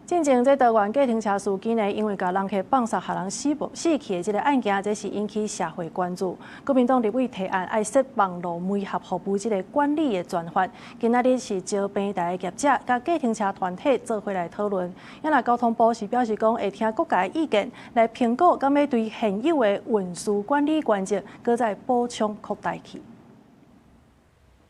進前這桃園計程車司機呢，因為共人客放捒予人死無死去的這个案件，這是引起社會關注。國民黨立委提案愛設網路媒合服務這个管理的專法，今仔日是招平台的業者佮計程車團體做伙來討論。啊，若交通部是表示講會聽各界意見來評估，敢欲對現有的運輸管理原則，閣再補充擴大去。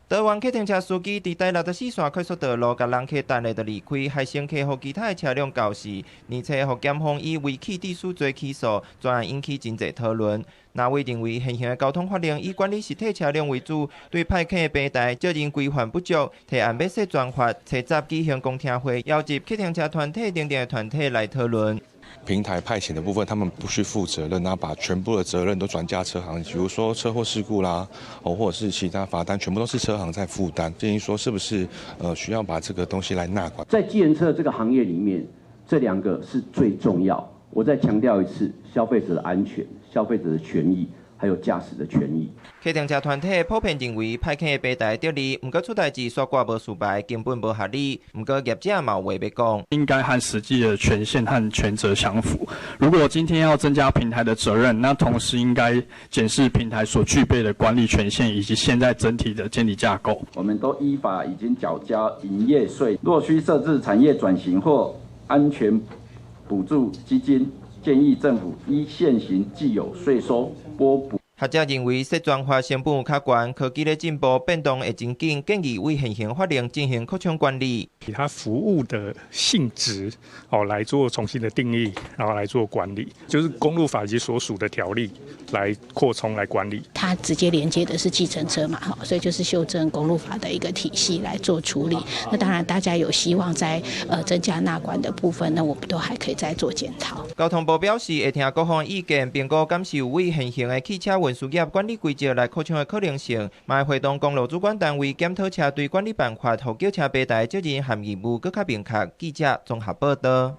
桃園計程車司機佇台64線快速道路，共人客等咧就離開，害乘客予其他的車輛攪死，而且予檢方以遺棄致死罪起訴，全案引起真濟討論。藍委認為現行的交通法令以管理實體車輛為主，對派遣的平台責任規範不足，提案欲設專法，初十舉行公聽會，邀集計程車團體等等的團體來討論。平台派遣的部分，他們不需負責任，然後把全部的責任都轉嫁車行，比如說車禍事故啦，哦，或者是其他罰單，全部都是車行在負擔。建議說，是不是需要把這個東西來納管？在計程車這個行業裡面，這兩個是最重要。我再強調一次，消費者的安全、消費者的權益，還有駕駛的權益。計程車團體普遍認為派遣的平台得利，毋過出代誌煞掛無事牌，根本無合理。毋過業者嘛有話欲講，應該和實際的權限和權責相符。如果今天要增加平台的責任，那同時應該檢視平台所具備的管理權限以及現在整體的監理架構。我們都依法已經繳交營業稅，若需設置產業轉型或安全補助基金，建議政府依現行既有稅收撥補。學者認為，設專法成本有較懸，科技咧進步變動會真緊，建議對現行法令進行擴充管理。以它服務的性質哦來做重新的定義，然後來做管理，就是公路法及所屬的條例來擴充來管理。它直接連接的是計程車嘛，哈，所以就是修正公路法的一個體系來做處理。那當然，大家有希望在增加納管的部分，那我們都還可以再做檢討。交通部表示會聽各方意見，評估敢是有對現行的汽車運輸業管理規則來擴充的可能性，嘛會會同公路主管單位檢討車隊管理辦法，予轎車平台責任和義務閣較明確。記者綜合報道。